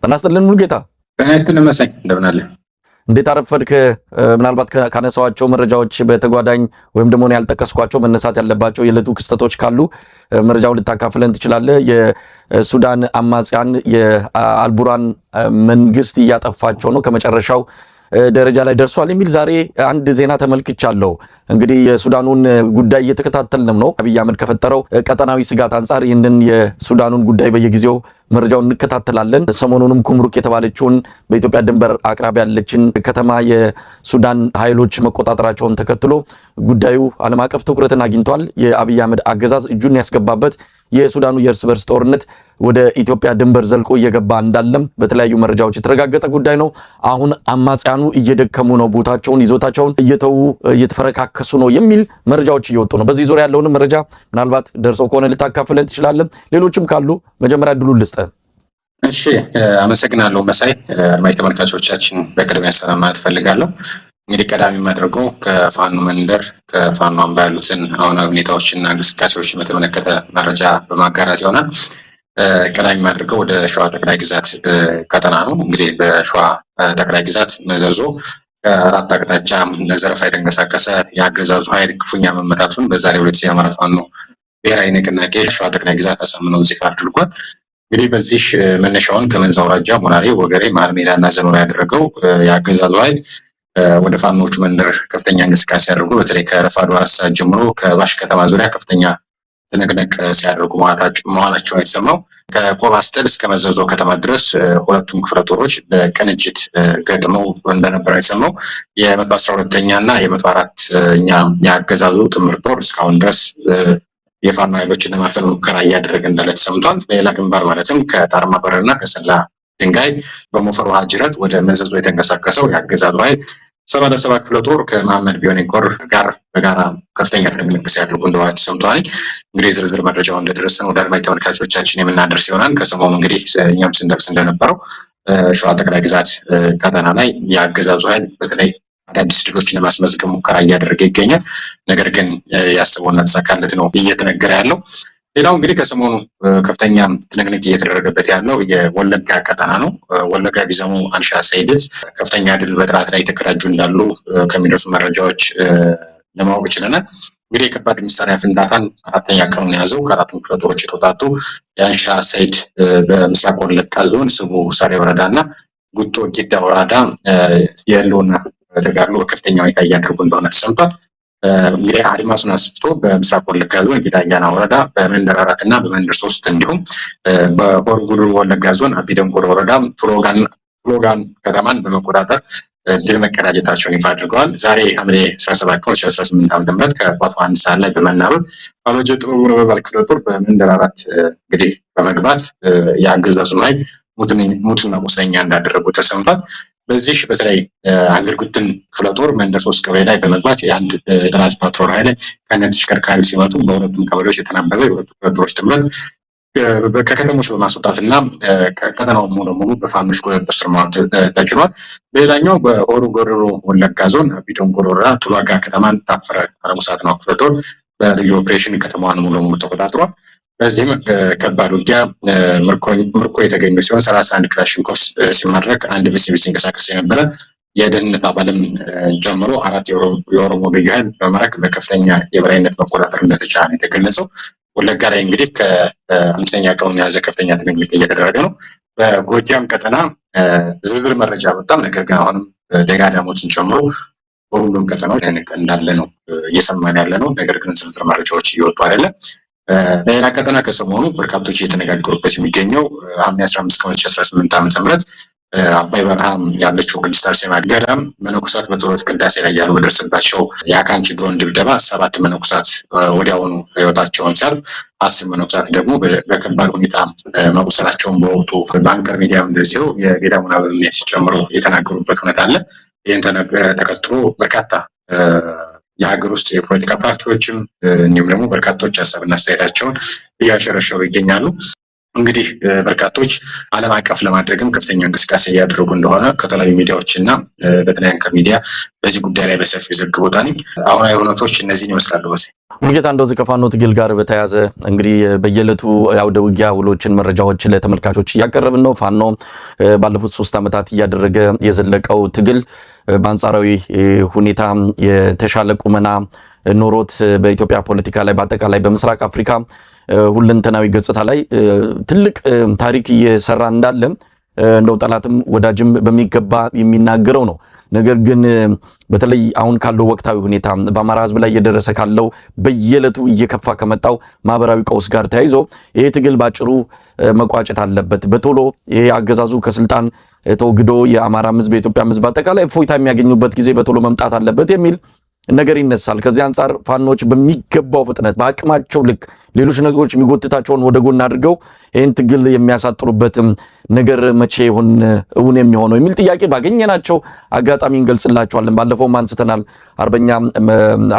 ጤና ይስጥልን ሙሉጌታ። ጤና ይስጥልን መሳይ፣ እንደምን አለ? እንዴት አረፈድክ? ምናልባት ካነሳዋቸው መረጃዎች በተጓዳኝ ወይም ደግሞ ያልጠቀስኳቸው መነሳት ያለባቸው የዕለቱ ክስተቶች ካሉ መረጃውን ልታካፍለን ትችላለህ። የሱዳን አማጽያን የአልቡራን መንግስት እያጠፋቸው ነው፣ ከመጨረሻው ደረጃ ላይ ደርሷል የሚል ዛሬ አንድ ዜና ተመልክቻለሁ። እንግዲህ የሱዳኑን ጉዳይ እየተከታተልንም ነው። አብይ አህመድ ከፈጠረው ቀጠናዊ ስጋት አንጻር ይህንን የሱዳኑን ጉዳይ በየጊዜው መረጃውን እንከታተላለን። ሰሞኑንም ኩምሩክ የተባለችውን በኢትዮጵያ ድንበር አቅራቢያ ያለችን ከተማ የሱዳን ኃይሎች መቆጣጠራቸውን ተከትሎ ጉዳዩ ዓለም አቀፍ ትኩረትን አግኝቷል። የአብይ አህመድ አገዛዝ እጁን ያስገባበት የሱዳኑ የእርስ በርስ ጦርነት ወደ ኢትዮጵያ ድንበር ዘልቆ እየገባ እንዳለም በተለያዩ መረጃዎች የተረጋገጠ ጉዳይ ነው። አሁን አማጽያኑ እየደከሙ ነው፣ ቦታቸውን ይዞታቸውን እየተዉ እየተፈረካከሱ ነው የሚል መረጃዎች እየወጡ ነው። በዚህ ዙሪያ ያለውንም መረጃ ምናልባት ደርሶ ከሆነ ልታካፍለን ትችላለን። ሌሎችም ካሉ መጀመሪያ እድሉን ልስጥ። እሺ፣ አመሰግናለሁ መሳይ። አድማጭ ተመልካቾቻችን በቅድሚያ ሰላም ማለት እፈልጋለሁ። እንግዲህ ቀዳሚ የማደርገው ከፋኖ መንደር ከፋኖ አምባ ያሉትን አሁናዊ ሁኔታዎችና እንቅስቃሴዎችን በተመለከተ መረጃ በማጋራት ይሆናል። ቀዳሚ የማደርገው ወደ ሸዋ ጠቅላይ ግዛት ቀጠና ነው። እንግዲህ በሸዋ ጠቅላይ ግዛት መዘዞ ከአራት አቅጣጫ ዘረፋ የተንቀሳቀሰ የአገዛዙ ኃይል ክፉኛ መመታቱን በዛሬው ዕለት የአማራ ፋኖ ብሔራዊ ንቅናቄ ሸዋ ጠቅላይ ግዛት አሳምነው ይፋ አድርጓል። እንግዲህ በዚህ መነሻውን ከመንዝ አውራጃ ሞራሌ፣ ወገሬ፣ መሀል ሜዳ እና ዘኖራ ያደረገው የአገዛዙ ኃይል ወደ ፋኖቹ መንደር ከፍተኛ እንቅስቃሴ አድርጎ በተለይ ከረፋዱ 4 ሰዓት ጀምሮ ከባሽ ከተማ ዙሪያ ከፍተኛ ትንቅንቅ ሲያደርጉ መዋላቸውን የተሰማው። ከቆባስጠል እስከ መዘዞ ከተማ ድረስ ሁለቱም ክፍለ ጦሮች በቅንጅት ገጥመው እንደነበረ የተሰማው። የ112ኛ እና የ104ኛ የአገዛዙ ጥምር ጦር እስካሁን ድረስ የፋኖ ኃይሎችን ለማፈን ሙከራ እያደረገ እንዳለ ተሰምቷል። በሌላ ግንባር ማለትም ከጣርማ በርና ከሰላ ድንጋይ በሞፈር ውሃ ጅረት ወደ መዘዞ የተንቀሳቀሰው የአገዛዙ ኃይል 70 ለ70 ክፍለ ጦር ከመሐመድ ቢሆነኝ ኮር ጋር በጋራ ከፍተኛ ትንቅንቅ ሲያደርጉ እንደዋለ ተሰምቷል። እንግዲህ ዝርዝር መረጃው እንደደረሰን ወደ አድማጭ ተመልካቾቻችን የምናደርስ ይሆናል። ከሰሞኑ እንግዲህ እኛም ስንደርስ እንደነበረው ሸዋ ጠቅላይ ግዛት ቀጠና ላይ የአገዛዙ ኃይል በተለይ አዳዲስ ድሎችን ለማስመዝገብ ሙከራ እያደረገ ይገኛል። ነገር ግን ያሰበውና ተሳካለት ነው እየተነገረ ያለው። ሌላው እንግዲህ ከሰሞኑ ከፍተኛ ትንቅንቅ እየተደረገበት ያለው የወለጋ ቀጠና ነው። ወለጋ ቢዘሙ አንሻ ሰይድ ዕዝ ከፍተኛ ድል በጠላት ላይ የተቀዳጁ እንዳሉ ከሚደርሱ መረጃዎች ለማወቅ ችለናል። እንግዲህ የከባድ መሳሪያ ፍንዳታን አራተኛ ቀኑን የያዘው ከአራቱም ክፍለ ጦሮች የተውጣጡ የአንሻ ሰይድ በምስራቅ ወለጋ ዞን ስቡ ሳሬ ወረዳ እና ጉቶ ጊዳ ወረዳ የህልውና ተጋድሎ በከፍተኛ ሁኔታ እያደረጉ እንደሆነ ተሰምቷል። እንግዲህ አድማሱን አስፍቶ በምስራቅ ወለጋ ዞን ጊዳ አያና ወረዳ በመንደር 4 እና በመንደር 3 እንዲሁም በሆሮ ጉዱሩ ወለጋ ዞን አቢ ደንጎሮ ወረዳ ቱሎጋን ከተማን በመቆጣጠር ድል መቀዳጀታቸውን ይፋ አድርገዋል። ዛሬ ሐምሌ 17 ቀን 2018 ዓ.ም ከጠዋቱ 1 ሰዓት ላይ በመናበብ ባበጀ ጥበቡ ነበልባል ክፍለ ጦር በመንደር 4 እንግዲህ በመግባት የአገዛዙን ኃይል ሙትና ቁስለኛ እንዳደረጉ ተሰምቷል። በዚህ በተለይ አንገርጉትን ክፍለ ጦር መንደር 3 ቀበሌ ላይ በመግባት የአንድ የጠላት ፓትሮል ኃይል ከነ ተሽከርካሪ ሲመጡ በሁለቱም ቀበሌዎች የተናበበ የሁለቱ ክፍለ ጦሮች ጥምረት ከከተሞች በማስወጣት እና ቀጠናውን ሙሉ ለሙሉ በፋኖች ቁጥጥር ስር ማዋል ተችሏል። በሌላኛው በሆሮ ጉዱሩ ወለጋ ዞን ቢዶንጎሮ ወረዳ ቱላጋ ከተማን ታፈረ አለሙሳት ነው ክፍለ ጦር በልዩ ኦፕሬሽን ከተማዋን ሙሉ ለሙሉ ተቆጣጥሯል። በዚህም ከባድ ውጊያ ምርኮ የተገኙ ሲሆን 31 ክላሽንኮቭ ሲማረክ አንድ በሲቪል ሲንቀሳቀስ የነበረ የደህንነት አባልም ጨምሮ አራት የኦሮሞ ልዩ ኃይል በመማረክ በከፍተኛ የበላይነት መቆጣጠር እንደተቻለ የተገለጸው። ወለጋ ላይ እንግዲህ ከአምስተኛ ቀኑን የያዘ ከፍተኛ ትንቅንቅ እየተደረገ ነው። በጎጃም ቀጠና ዝርዝር መረጃ በጣም ነገር ግን አሁንም ደጋ ዳሞትን ጨምሮ በሁሉም ቀጠናዎች እንዳለ ነው እየሰማን ያለ ነው። ነገር ግን ዝርዝር መረጃዎች እየወጡ አይደለም። በሌላ ቀጠና ከሰሞኑ በርካቶች እየተነጋገሩበት የሚገኘው ሐምሌ 15 ቀን 2018 ዓ.ም አባይ በረሃ ያለችው ቅድስት አርሴማ ገዳም መነኮሳት በጸሎት ቅዳሴ ላይ ያሉ በደረሰባቸው የአካንች ድሮን ድብደባ 7 መነኮሳት ወዲያውኑ ህይወታቸውን ሲያልፍ 10 መነኮሳት ደግሞ በከባድ ሁኔታ መቁሰላቸውን በወቅቱ በአንከር ሚዲያም እንደዚሁ የገዳሙን አበምኔት ጨምሮ የተናገሩበት ሁኔታ አለ። ይህን ተከትሎ በርካታ የሀገር ውስጥ የፖለቲካ ፓርቲዎችም እንዲሁም ደግሞ በርካቶች ሀሳብና አስተያየታቸውን እያሸረሸሩ ይገኛሉ። እንግዲህ በርካቶች ዓለም አቀፍ ለማድረግም ከፍተኛ እንቅስቃሴ እያደረጉ እንደሆነ ከተለያዩ ሚዲያዎች እና በተለይ አንከር ሚዲያ በዚህ ጉዳይ ላይ በሰፊው ዘግቦታል። አሁናዊ ሁነቶች እነዚህን ይመስላሉ። መሳይ። ሙሉጌታ፣ እንደዚህ ከፋኖ ትግል ጋር በተያያዘ እንግዲህ በየዕለቱ የአውደ ውጊያ ውሎችን መረጃዎችን ለተመልካቾች እያቀረብን ነው። ፋኖ ባለፉት 3 ዓመታት እያደረገ የዘለቀው ትግል በአንጻራዊ ሁኔታ የተሻለ ቁመና ኖሮት በኢትዮጵያ ፖለቲካ ላይ፣ በአጠቃላይ በምስራቅ አፍሪካ ሁለንተናዊ ገጽታ ላይ ትልቅ ታሪክ እየሰራ እንዳለ እንደው ጠላትም ወዳጅም በሚገባ የሚናገረው ነው። ነገር ግን በተለይ አሁን ካለው ወቅታዊ ሁኔታ፣ በአማራ ሕዝብ ላይ እየደረሰ ካለው፣ በየዕለቱ እየከፋ ከመጣው ማህበራዊ ቀውስ ጋር ተያይዞ ይሄ ትግል ባጭሩ መቋጨት አለበት። በቶሎ ይሄ አገዛዙ ከስልጣን ተወግዶ የአማራም ሕዝብ፣ የኢትዮጵያም ሕዝብ አጠቃላይ እፎይታ የሚያገኙበት ጊዜ በቶሎ መምጣት አለበት የሚል ነገር ይነሳል። ከዚህ አንጻር ፋኖች በሚገባው ፍጥነት በአቅማቸው ልክ ሌሎች ነገሮች የሚጎትታቸውን ወደ ጎን አድርገው ይህን ትግል የሚያሳጥሩበት ነገር መቼ ይሆን እውን የሚሆነው የሚል ጥያቄ ባገኘናቸው አጋጣሚ እንገልጽላቸዋለን። ባለፈውም አንስተናል። አርበኛ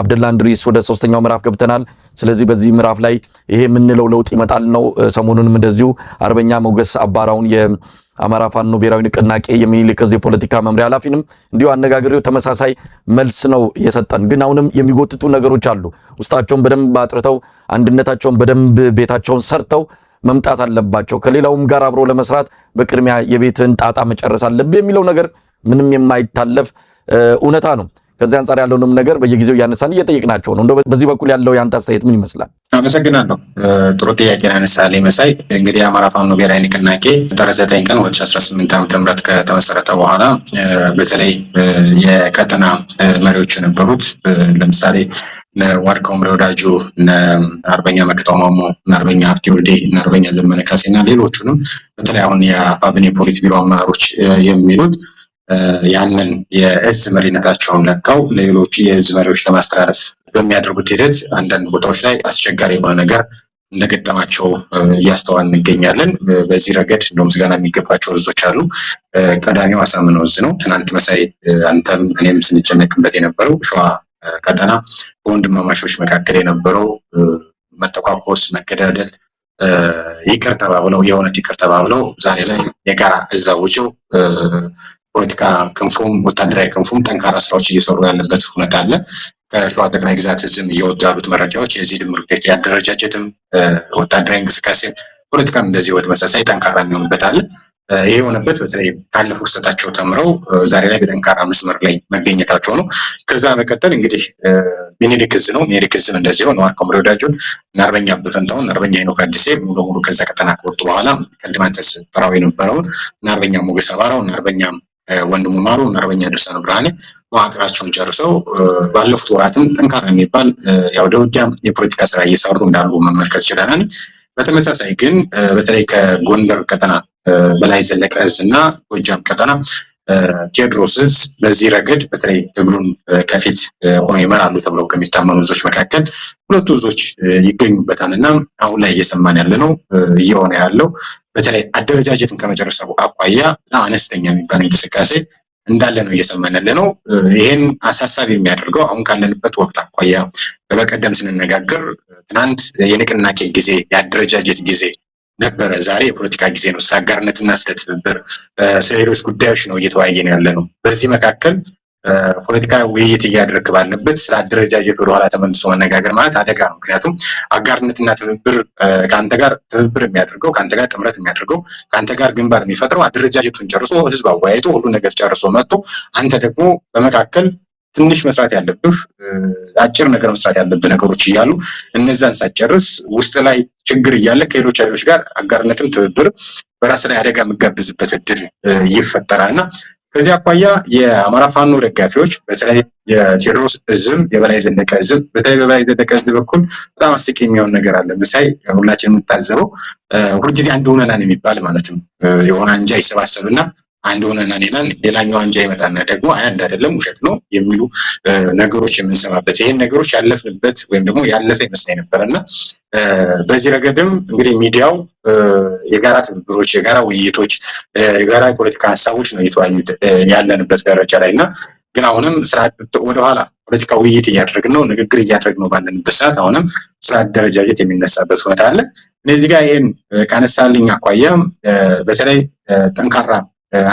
አብደላ እንድሪስ ወደ 3ኛው ምዕራፍ ገብተናል። ስለዚህ በዚህ ምዕራፍ ላይ ይሄ የምንለው ለውጥ ይመጣል ነው። ሰሞኑንም እንደዚሁ አርበኛ ሞገስ አባራውን፣ የአማራ ፋኖ ብሔራዊ ንቅናቄ የሚኒልክ ዕዝ የፖለቲካ መምሪያ ኃላፊንም እንዲሁ አነጋግሬው ተመሳሳይ መልስ ነው የሰጠን። ግን አሁንም የሚጎትቱ ነገሮች አሉ። ውስጣቸውን በደንብ አጥርተው፣ አንድነታቸውን በደንብ ቤታቸውን ሰርተው መምጣት አለባቸው። ከሌላውም ጋር አብሮ ለመስራት በቅድሚያ የቤትን ጣጣ መጨረስ አለብህ የሚለው ነገር ምንም የማይታለፍ እውነታ ነው። ከዚህ አንጻር ያለውንም ነገር በየጊዜው እያነሳን እየጠየቅናቸው ነው። እንደው በዚህ በኩል ያለው የአንተ አስተያየት ምን ይመስላል? አመሰግናለሁ። ጥሩ ጥያቄ ያነሳልኝ መሳይ። እንግዲህ የአማራ ፋኖ ብሔራዊ ንቅናቄ ጥር 9 ቀን 2018 ዓ.ም ከተመሰረተ በኋላ በተለይ የቀጠና መሪዎች የነበሩት፣ ለምሳሌ ዋድካው ምሬ ወዳጆ፣ አርበኛ መከታው ማሞ፣ አርበኛ ሀብቴ ወልዴ፣ አርበኛ ዘመነ ካሴ እና ሌሎቹንም፣ በተለይ አሁን የአፋብን የፖሊት ቢሮ አመራሮች የሚሉት፣ ያንን የእዝ መሪነታቸውን ለቀው ለሌሎች የእዝ መሪዎች ለማስተላለፍ በሚያደርጉት ሂደት አንዳንድ ቦታዎች ላይ አስቸጋሪ የሆነ ነገር እንደገጠማቸው እያስተዋል እንገኛለን። በዚህ ረገድ እንደውም ምስጋና የሚገባቸው እዞች አሉ። ቀዳሚው አሳምነው እዝ ነው። ትናንት መሳይ አንተም እኔም ስንጨነቅበት የነበረው ሸዋ ቀጠና በወንድማማቾች መካከል የነበረው መተኳኮስ፣ መገዳደል ይቅር ተባብለው፣ የእውነት ይቅር ተባብለው፣ ዛሬ ላይ የጋራ እዝ አውጀው ፖለቲካ ክንፉም ወታደራዊ ክንፉም ጠንካራ ስራዎች እየሰሩ ያለበት ሁኔታ አለ። ከሸዋ ጠቅላይ ግዛት እዝም እየወጡ ያሉት መረጃዎች የዚህ ድምር ውጤት የአደረጃጀትም፣ ወታደራዊ እንቅስቃሴም፣ ፖለቲካም እንደዚህ በተመሳሳይ ጠንካራ የሚሆንበት አለ። ይህ የሆነበት በተለይ ካለፈው ስህተታቸው ተምረው ዛሬ ላይ በጠንካራ መስመር ላይ መገኘታቸው ነው። ከዛ መቀጠል እንግዲህ ሚኒሊክ እዝ ነው። ሚኒሊክ እዝም እንደዚሁ ነው። ዋርካው ምሬ ወዳጆን እና አርበኛ አበበ ፈንታውን፣ አርበኛ ሄኖክ አዲሴ ሙሉ ለሙሉ ከዛ ቀጠና ከወጡ በኋላ ቅድም አንተ ስትጠራው የነበረውን እና አርበኛ ሞገስ አባራው እና አርበኛ ወንድሙ ማሩ እና አርበኛ ድርሳነ ብርሃኔ መዋቅራቸውን ጨርሰው ባለፉት ወራትም ጠንካራ የሚባል የአውደ ውጊያ የፖለቲካ ስራ እየሰሩ እንዳሉ መመልከት ችለናል። በተመሳሳይ ግን በተለይ ከጎንደር ቀጠና በላይ ዘለቀ እዝ እና ጎጃም ቀጠና ቴዎድሮስ እዝ በዚህ ረገድ በተለይ ትግሉን ከፊት ሆኖ ይመራሉ ተብለው ከሚታመኑ እዞች መካከል ሁለቱ እዞች ይገኙበታል። እና አሁን ላይ እየሰማን ያለ ነው፣ እየሆነ ያለው በተለይ አደረጃጀትን ከመጨረስ አኳያ በጣም አነስተኛ የሚባል እንቅስቃሴ እንዳለ ነው እየሰማን ያለ ነው። ይህን አሳሳቢ የሚያደርገው አሁን ካለንበት ወቅት አኳያ በበቀደም ስንነጋገር ትናንት የንቅናቄ ጊዜ፣ የአደረጃጀት ጊዜ ነበረ። ዛሬ የፖለቲካ ጊዜ ነው። ስለ አጋርነትና ስለ ትብብር፣ ስለ ሌሎች ጉዳዮች ነው እየተወያየን ያለ ነው። በዚህ መካከል ፖለቲካ ውይይት እያደረግ ባለበት ስለ አደረጃጀት ወደኋላ ተመልሶ መነጋገር ማለት አደጋ ነው። ምክንያቱም አጋርነትና ትብብር፣ ከአንተ ጋር ትብብር የሚያደርገው፣ ከአንተ ጋር ጥምረት የሚያደርገው፣ ከአንተ ጋር ግንባር የሚፈጥረው አደረጃጀቱን ጨርሶ፣ ህዝብ አወያይቶ፣ ሁሉ ነገር ጨርሶ መጥቶ አንተ ደግሞ በመካከል ትንሽ መስራት ያለብህ፣ አጭር ነገር መስራት ያለብህ ነገሮች እያሉ እነዛን ሳትጨርስ፣ ውስጥ ላይ ችግር እያለ ከሌሎች ኃይሎች ጋር አጋርነትም ትብብር በራስ ላይ አደጋ የምጋብዝበት እድል ይፈጠራል። እና ከዚህ አኳያ የአማራ ፋኖ ደጋፊዎች በተለይ የቴዎድሮስ እዝም የበላይ ዘለቀ እዝም፣ በተለይ በበላይ ዘለቀ እዝ በኩል በጣም አስቂ የሚሆን ነገር አለ። ምሳይ ሁላችን የምታዘበው ሁልጊዜ አንድ ሆነናን የሚባል ማለት ነው። የሆነ አንጃ ይሰባሰብና አንድ ሆነናን ይላል። ሌላኛው አንጃ ይመጣና ደግሞ አይ አንድ አይደለም፣ ውሸት ነው የሚሉ ነገሮች የምንሰማበት፣ ይህን ነገሮች ያለፍንበት ወይም ደግሞ ያለፈ ይመስለኝ ነበር። እና በዚህ ረገድም እንግዲህ ሚዲያው የጋራ ትብብሮች፣ የጋራ ውይይቶች፣ የጋራ የፖለቲካ ሀሳቦች ነው እየተወያዩ ያለንበት ደረጃ ላይ እና ግን አሁንም ወደኋላ ፖለቲካ ውይይት እያደረግን ነው፣ ንግግር እያደረግን ነው ባለንበት ሰዓት አሁንም ስለ አደረጃጀት የሚነሳበት ሁኔታ አለ። እነዚህ ጋር ይህን ካነሳልኝ አኳያ በተለይ ጠንካራ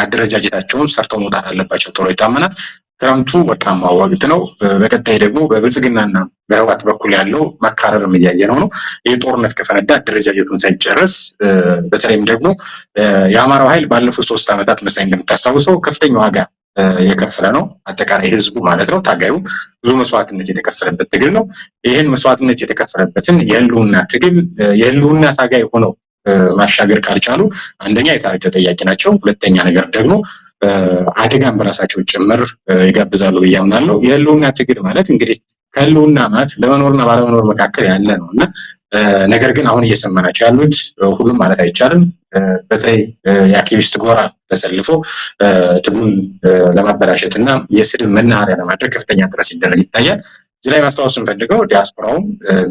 አደረጃጀታቸውን ሰርተው መውጣት አለባቸው ተብሎ ይታመናል። ክረምቱ ወርቃማ ወቅት ነው። በቀጣይ ደግሞ በብልጽግናና በህወሓት በኩል ያለው መካረርም እያየ ነው። ይህ ጦርነት ከፈነዳ አደረጃጀቱን ሳይጨርስ በተለይም ደግሞ የአማራው ኃይል ባለፉት 3 ዓመታት መሳይ እንደምታስታውሰው ከፍተኛ ዋጋ የከፈለ ነው። አጠቃላይ ህዝቡ ማለት ነው። ታጋዩ ብዙ መስዋዕትነት የተከፈለበት ትግል ነው። ይህን መስዋዕትነት የተከፈለበትን የህልውና ትግል የህልውና ታጋይ ሆነው ማሻገር ካልቻሉ አንደኛ የታሪክ ተጠያቂ ናቸው። ሁለተኛ ነገር ደግሞ አደጋን በራሳቸው ጭምር ይጋብዛሉ ብዬ አምናለሁ። የህልውና ትግል ማለት እንግዲህ ከህልውና ማለት ለመኖርና ባለመኖር መካከል ያለ ነው እና ነገር ግን አሁን እየሰማናቸው ያሉት ሁሉም ማለት አይቻልም፣ በተለይ የአክቲቪስት ጎራ ተሰልፎ ትግሉን ለማበላሸት እና የስድብ መናኸሪያ ለማድረግ ከፍተኛ ጥረት ሲደረግ ይታያል። እዚህ ላይ ማስታወስ የምፈልገው ዲያስፖራውም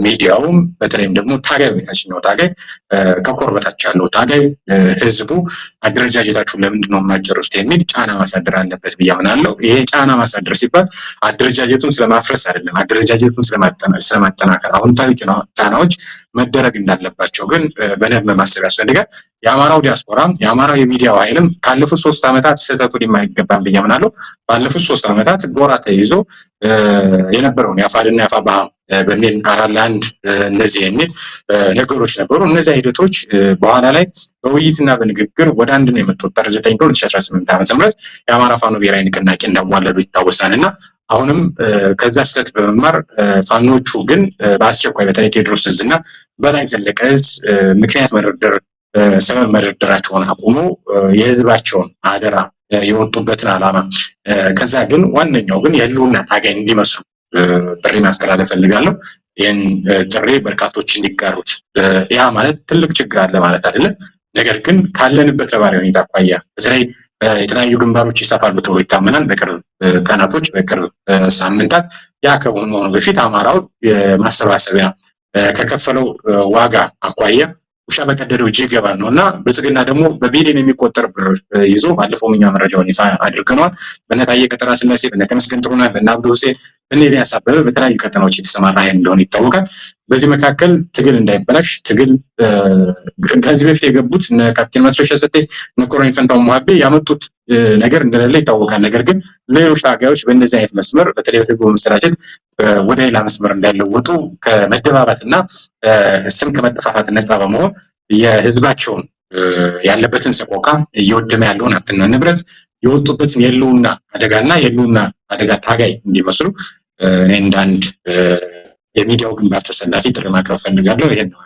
ሚዲያውም በተለይም ደግሞ ታጋይ፣ የታችኛው ታጋይ፣ ከኮር በታች ያለው ታጋይ፣ ህዝቡ አደረጃጀታችሁን ለምንድን ነው የማትጨርሱት የሚል ጫና ማሳደር አለበት ብዬ አምናለሁ። ይሄ ጫና ማሳደር ሲባል አደረጃጀቱን ስለማፍረስ አይደለም፣ አደረጃጀቱን ስለማጠናከር አዎንታዊ ጫናዎች መደረግ እንዳለባቸው ግን በደንብ ማሰብ ያስፈልጋል። የአማራው ዲያስፖራ፣ የአማራው የሚዲያው ኃይልም ካለፉት 3 ዓመታት ስህተቱ ሊማር ይገባል ብዬ አምናለሁ። ባለፉት 3 ዓመታት ጎራ ተይዞ የነበረውን የአፋድና የአፋብኃ በሚል 4 ለ1 እነዚህ የሚል ነገሮች ነበሩ። እነዚያ ሂደቶች በኋላ ላይ በውይይትና በንግግር ወደ አንድ ነው የመጡት። ጥር 9 ቀን 2018 ዓ.ም የአማራ ፋኖ ብሔራዊ ንቅናቄ እንዳዋለዱ ይታወሳል እና አሁንም ከዛ ስህተት በመማር ፋኖቹ ግን በአስቸኳይ በተለይ ቴዎድሮስ እዝ እና በላይ ዘለቀ እዝ ምክንያት መደርደር፣ ሰበብ መደርደራቸውን አቁሞ የህዝባቸውን አደራ፣ የወጡበትን ዓላማ፣ ከዛ ግን ዋነኛው ግን የህልውና ታጋይ እንዲመስሉ ጥሪ ማስተላለፍ ፈልጋለሁ። ይህን ጥሪ በርካቶች እንዲጋሩት። ያ ማለት ትልቅ ችግር አለ ማለት አይደለም። ነገር ግን ካለንበት ነባራዊ ሁኔታ አኳያ በተለይ የተለያዩ ግንባሮች ይሰፋሉ ተብሎ ይታመናል። በቅርብ ቀናቶች፣ በቅርብ ሳምንታት። ያ ከመሆኑ በፊት አማራው የማሰባሰቢያ ከከፈለው ዋጋ አኳያ ውሻ በቀደደው እጅ ይገባል ነው እና ብልጽግና ደግሞ በቢሊዮን የሚቆጠር ብር ይዞ፣ ባለፈው እኛ መረጃውን ይፋ አድርገነዋል። በነ ታዬ ቀጠና ስላሴ፣ በነ ተመስገን ጥሩነህ፣ በነ አብዱ ሁሴን፣ በነ ኤልያስ አበበ በተለያዩ ቀጠናዎች የተሰማራ ኃይል እንደሆነ ይታወቃል። በዚህ መካከል ትግል እንዳይበላሽ፣ ትግል ከዚህ በፊት የገቡት እነ ካፕቴን ማስረሻ ሰጤ፣ እነ ኮሎኔል ፈንታው ሙሀቤ ያመጡት ነገር እንደሌለ ይታወቃል። ነገር ግን ሌሎች ታጋዮች በእንደዚህ አይነት መስመር በተለይ በትግሉ በመሰራጨት ወደ ሌላ መስመር እንዳይለወጡ ከመደባባት እና ስም ከመጠፋፋት ነፃ በመሆን የህዝባቸውን ያለበትን ሰቆቃ፣ እየወደመ ያለውን ሀብትና ንብረት፣ የወጡበትን የህልውና አደጋና የህልውና አደጋ ታጋይ እንዲመስሉ እኔ እንደ አንድ የሚዲያው ግንባር ተሰላፊ ጥሪ ማቅረብ ፈልጋለሁ። ይሄን ነው።